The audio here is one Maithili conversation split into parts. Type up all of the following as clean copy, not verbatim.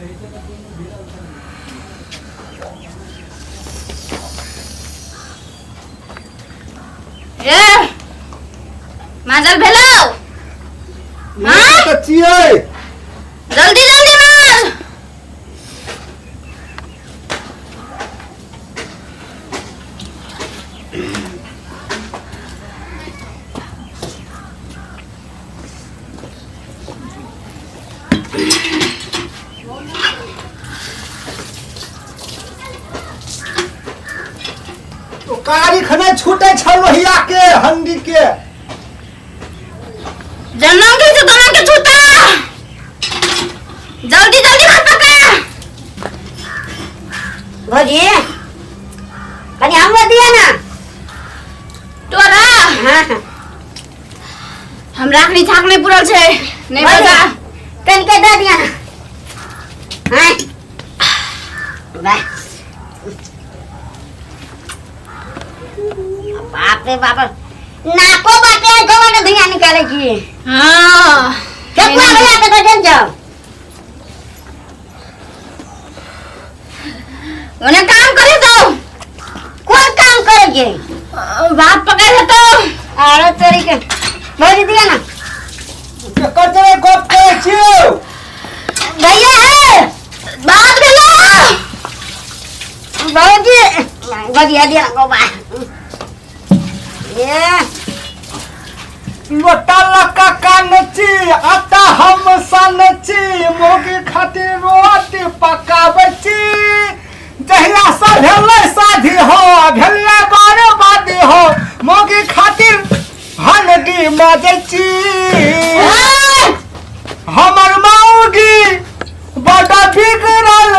ए माजल भेलौ? हाँ? तऽ छियै। जल्दी जल्दी माज। ओ कारी खने छूटे छल लोहिया के हंडी के। जन्म के से दोनों के छूता, जल्दी जल्दी हाथ पका। भौजी, कनि हमरो दिअ ना। तोरा? हाँ। हमरा अखनी थाक नहीं पुरल छै, नहीं बजा। कनि के दऽ दिअ ना। हाँ, वाह, बाप रे बाप, नाको बाटे गोवा के धुइयां निकाले छी। हाँ। ठेकुआ भैया के तो जन जाओ। ओने काम करे तो। कोन काम करे के? भात पकाए तो। अरे तोरी के, भौजी दिया ना। केकर जरे गप करै छियौ? भैया है। भात भेलो। भौजी, भौजी दिया ना गोबा ये। लोटा लका कान छी, आटा हम सन छी, मोगी खातिर रोटी पकाबै छी। जहिया से भेलै शादी हो, भेलै बर्बादी हो, मोगी खातिर हंडी मजै छी। हमर मौगी बड बिगड़ल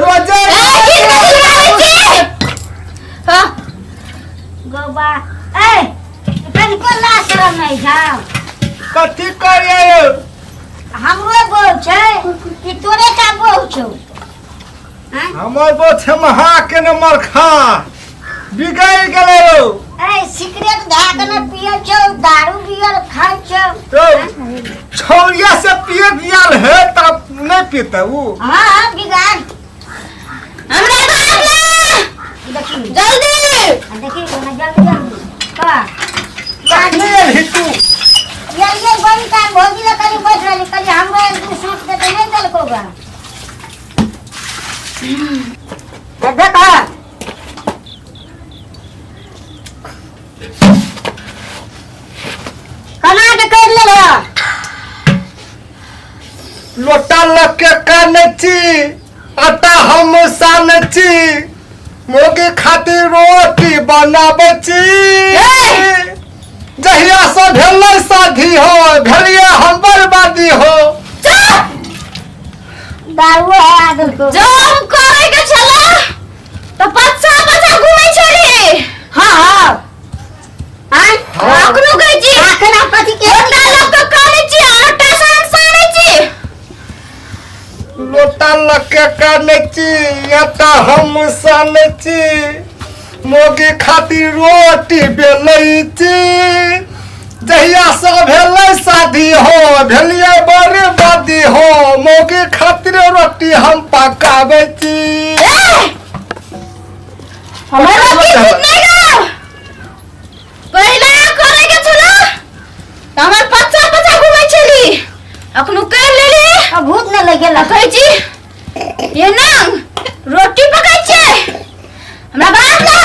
रोजे। हाँ। गोबा ए, तनिको ला शरम नहीं छौ? कथी करियै? हमरो बहू छै कि तोरे का बहू छौ? आँय? हमर बो छै महा के न मरखा बिगड़ गेलै यौ। ए, सिगरेट धरा के न पियै छौ, दारू बियर खाइ छौ। तो छौरिया से पिए दियाल है तब नहीं पीते ऊ। हाँ हाँ, बिगाड़। हमरा भात ला। देखी। जल्दी। आ देखी ना, जल्दी जल्दी का। कखनी एलही तू? ये ये बड़ी टाइम। भौजी ला कनी बैठ रहली, कनी हमरो एक दू सूट दे के नहीं देलको गा। तो देख, कना के कर ले। लोटा लके काने छी, आटा हम सान छी, मोगी खातिर रोटी बनाबै छी। जहिया से भेलै शादी हो, भेलिए हम बर्बादी हो। दारू है आदल को। जब करे के छला त पच्छा पच्छा घुमै छली। हाँ हाँ आय। अखनो कहै छी। अखन आप कथी के? लोटा लऽ के कानै छी, आटा सान सानै छी। लोटा लके काने छी, आटा हम सान छी, मोगी खातिर रोटी बेलै छी। जहिया से भेलै शादी हो, भेलिए बर्बादी हो, मोगी खातिर रोटी हम पकाबै छी। हमरा रोटी ठीक नहीं गो। पहिला करे के छला त हमर पच्छा पच्छा घुमै छली, अखनो कर लेली। अब भूत न लग गेल। कहै छी ये ना रोटी पकाइ छै, हमरा भात ला।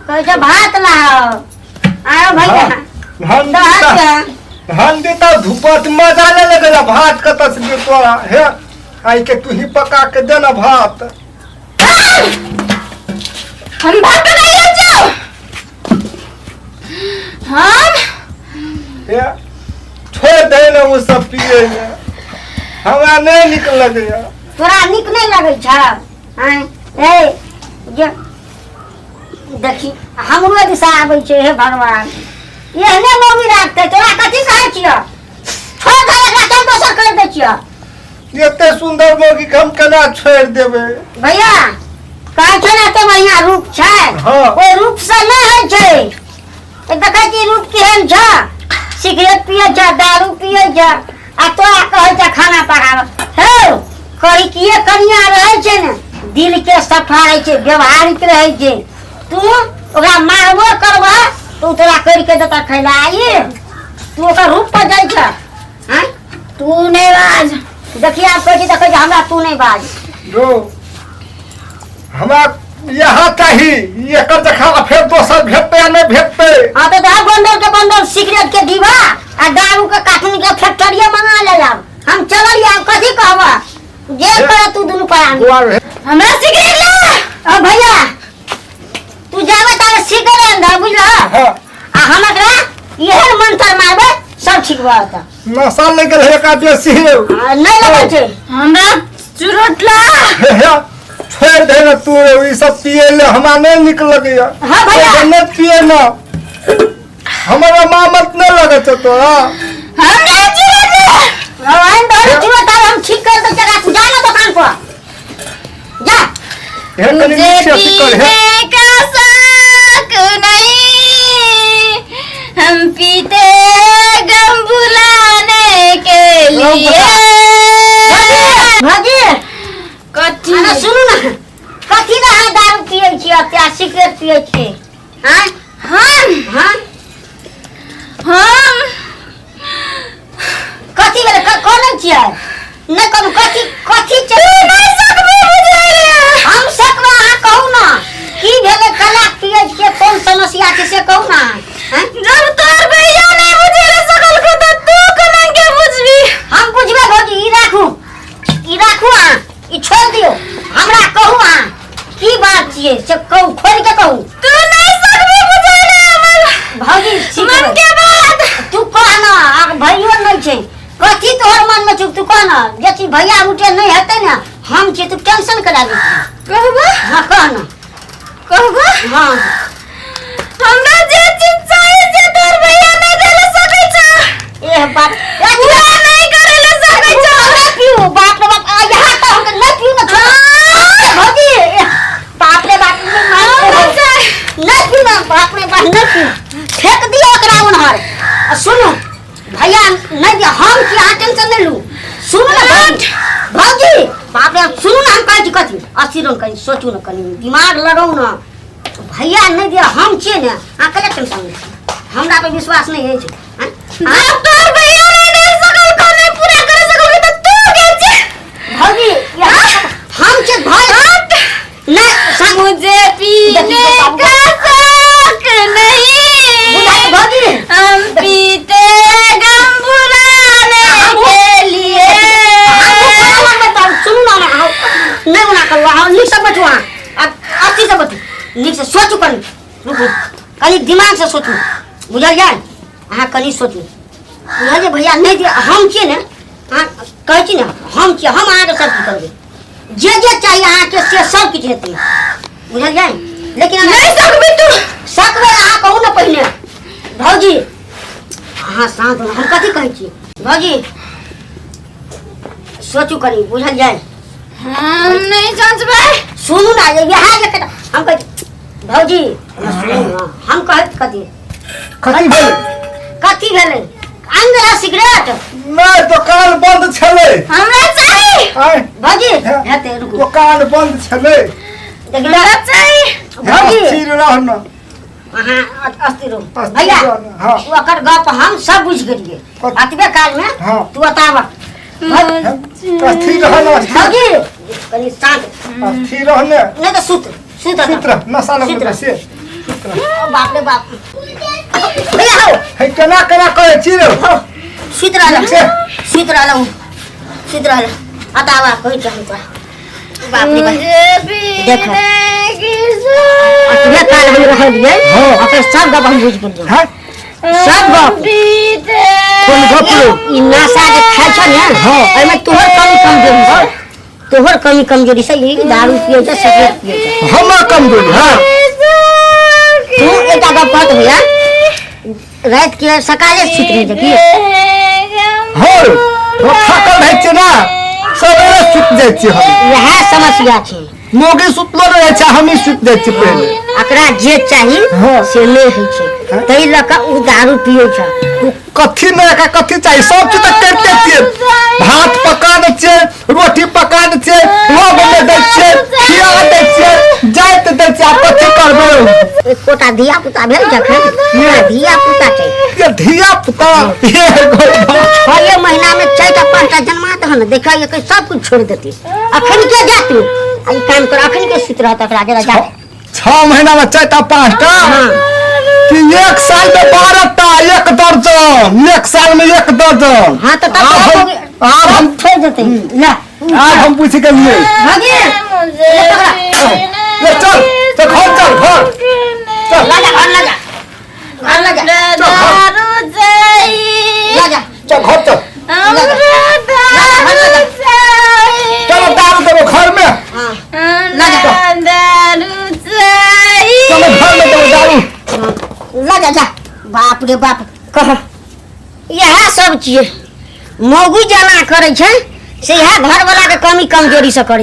कहै छै भात लाओ, आयो भैया। हम दहक के। हंडी तऽ धूपत मजा ले लगल। भात कतऽ से दियौ तोरा? हे, आइ के तू ही पका के दे ना भात। हम भात पकाइ छौ हम। हे, छोड़ दे ने ओ सब पिए में, हमरा नहीं निक लगैया। तोरा नीक नहीं लगै छ? आँय, ए जे देखी, हमरो दिशा आबै छै। हे भगवान, एहने मौगी राखतै? तोरा कथी कहै छियौ? छोड़ दे एकरा, चल दोसर कर दै छियौ। एते सुंदर मौगी के हम केना छोड़ देबै? भैया, कहै छै ने एते बढ़िया रूप छै। हाँ। ओहि रूप से नहि होइ छै। ए, देखै छी रूप केहन छ? सिगरेट पियै छ, दारू पियै छ, आ तोरा कहै छ खाना पकाब। हौ। करिकिए कनिया रहै छै ने दिल के सफा रहै छै व्यवहारिक रहै छै तू ओकरा मारबो करबह तऽ ओ तोरा करि के देता खैला आई तू ओकर रूप पर जाइ छ आँय तू नहि बाज देखिए आब कहै छी तऽ कहै छै हमरा तू नहि बाज जो हमरा यहाँ चाही एकर जखा फेर दोसर भेटतै या नहि भेटतै हाँ तो दहा बंडल के बंडल सिगरेट के डिब्बा आ दारू के कार्टून के फैक्ट्रिये मंगा ले आब हम चलल आब कथी कहब जे करे तू दुनू प्राणी बुआ रे हमरा सिगरेट ला ओ भैया तू जाबे ताबे सिगरेट आन दह बुझल हाँ आ हम एकरा एहन मंत्र मारबै सब ठीक भऽ जेतै नशा लग गेल है एकरा बेसी आ, नहि लगै छै हमरा चुरोट ला हे हे छोड़ि दे ने तू ई सब पिए ले हमरा नहि नीक लगैया हाँ भैया। नहि पिए न हमरा मामत नहि लगै छौ तोरा हमरा चुरोट ला आन दह चुरोट आब हम ठीक कर दै छियै तू जा ना दोकान पर जा हे कनि मुझे नीक से अथी कर हे पीने का शौक नहीं हम पीते गम भुलाने के लिए भौजी कथी अरे सुनू ना कथी ला अहाँ दारू पियै छियै अते आ सिगरेट पियै छियै आँय हम हाँ हम कथी भेलै कोन छियै नहि कहू कथी कथी तू छै नहीं सकबे बुझै रे हम सकबै अहाँ कहू ना की भेलै कला पियै छियै कोन समस्या छै से कहू ना आँय? जब तोर भैया नहीं बुझे रे सकल को तो तू कोना के बुझबी हम बुझबै भौजी ई राखू ई राखू अहाँ ई छोड़ि दियौ हमरा कहू अहाँ की बात छियै से कहू खोलि के कहू तू नहीं सकबी बुझै रे हमर भौजी मन मन के बात तू कह ना आ भैयो नहीं छै कथी तोहर मन में छौ तू कह ना जे चीज भैया उठे नहीं हेतै ना हम छी तू टेंशन करा ली कहबो हाँ कह ना कहबो हाँ हमरा जे चीज चाही से तोर भैया नहीं देले सकै छ एह बात ए, पूरा नहीं करे ले सकै छ नहीं पीऊ बाप रे बाप आ, यहाँ तो हम नहीं पीऊ ना छोड़ भौजी एह, बाप रे बाप ये हमरा मार चाही नहीं पीऊ ना बाप रे बाप नहीं पीऊ फेंक दियो ओकरा उन्हर आ सुनू भैया नहीं दिया हम की अहाँ टेंशन नहीं लू सुनू ना भौजी भौजी बाप रे सुनू ना हम कहै छी कथी अस्सी रंग कनी सोचू ना कनी दिमाग लगाउ ना भैया नहीं दिया हम छियै ने अहाँ कले टेंशन नहीं हमरा पर विश्वास नहीं अछि आँय? जब तोर भैया नहीं दे सकल को नहीं पूरा करे सकल तो तू के छी भौजी यहाँ हम छियै भाई नहीं मुझे पीने देखिए, का शौक नहीं बुझाइ भौजी हम पीते गम भुलाने के लिए सुनू ना अहाँ नहीं ओना करू अहाँ नीकसँ बैठू अहाँ अथीसँ बैठू नीकसँ सोचू कनि रुकू कनि दिमागसँ सोचू बुझलियै अहाँ कनि सोचू बुझलियै भैया नहि जे हम छियै ने अहाँ कहै छी ने हम छियै हम अहाँके सब किछु करबै जे जे चाही अहाँके से सब किछु हेतै बुझलियै लेकिन नहीं सकबी तू सकबै अहाँ कहू ने पहिने भौजी अहाँ शान्त रहू हम कथी कहै छी भौजी सोचू कनि बुझलियै हम नहीं सोचबै सुनू ना ये इएह जे कटा हम कहै छी, भौजी हमरा सुनू ना हम कहैत कथी कथी भेलै कथी भेलै आनि देला सिगरेट नहि दोकान बंद छलै हमरा चाही आँय भौजी हे। हेतै रुकू दोकान बंद छलै देखियौ हमरा चाही भौजी स्थिर रह न अहाँ अस्थिर रहू अस्थिर भैया रहू, हाँ। ओकर गप हम सब बुझि गेलियै कथी? अतबे काल में हाँ। तू बताब अस्थिर रह न अस्थिर भौजी कनि शांत अस्थिर रह ने नहि तऽ सुत सुत सुत रह नशा सुत लगबै रह। से सुत रह बाप रे बाप भैया हौ हे केना केना करै छी रे हौ सुति रहल से। सुति रहल सुति रहल अतावा कहै छी हम तोरा बाप रे बाप मुझे देखो। पीने की अतबे काल हम रहलियै हाँ। ओकर सब गप हम बुझि गेलियै हैं सब गप पीते कोन गप रे ई नशा जे खाइ छ ने हाँ। एहिमे तोहर कमी कमजोरी छै तोहर कमी कमजोरी छै ई दारू पियै छै सिगरेट पियै छै हमर कमजोरी हाँ तू एकटा गप कहत भैया राति के सकाले सुति रहै छै की हो हम थाकल रहै छियै ना सवेरे सुति जाइ छियै हम इएह समस्या छै मोगी सुतलो रहै छै हमही सुति जाइ छियै पहिले एकरा जे चाही हाँ। से नहि होइ छै ताहि लऽ कऽ ओ दारू पियै छै ओ कथी नहि एकरा कथी चाही सब चीज तऽ करिते छियै भात पका दै छियै रोटी पका दै छी, आब कथी करबै? एकोटा धिया पुता भेल जखन धिया पुता छै। ये धिया पुता ये छए महीना में चारिटा पाँचटा जन्मा दह ने, देखा ये सब कुछ छोड़ देती। अखन के जा तू आ ई काम कर, अखन के सुत रहत एकरा जरा जा। 6 महीना में चारिटा पाँचटा हाँ। कि 1 साल में 12टा, 1 दर्जन, 1 साल में 1 दर्जन। हाँ तो तब आब हम आब हम छोड़ देते ले। आब हम पूछ गेलिए। भागे ले चल चल घर, चल घर, चल। ला जा घर, ला जा घर, ला जा दारू चाही। ला जा। चल घर चल। हमरा दारू चाही। चलो दारू देबो घर में। हाँ। हमरा दारू चाही। चलो घर में देबो दारू। ला जा जा। बाप रे बाप, कह इएह सब छियै मौगी जेना करै छै से इएह घरवला के कमी कमजोरी से करै।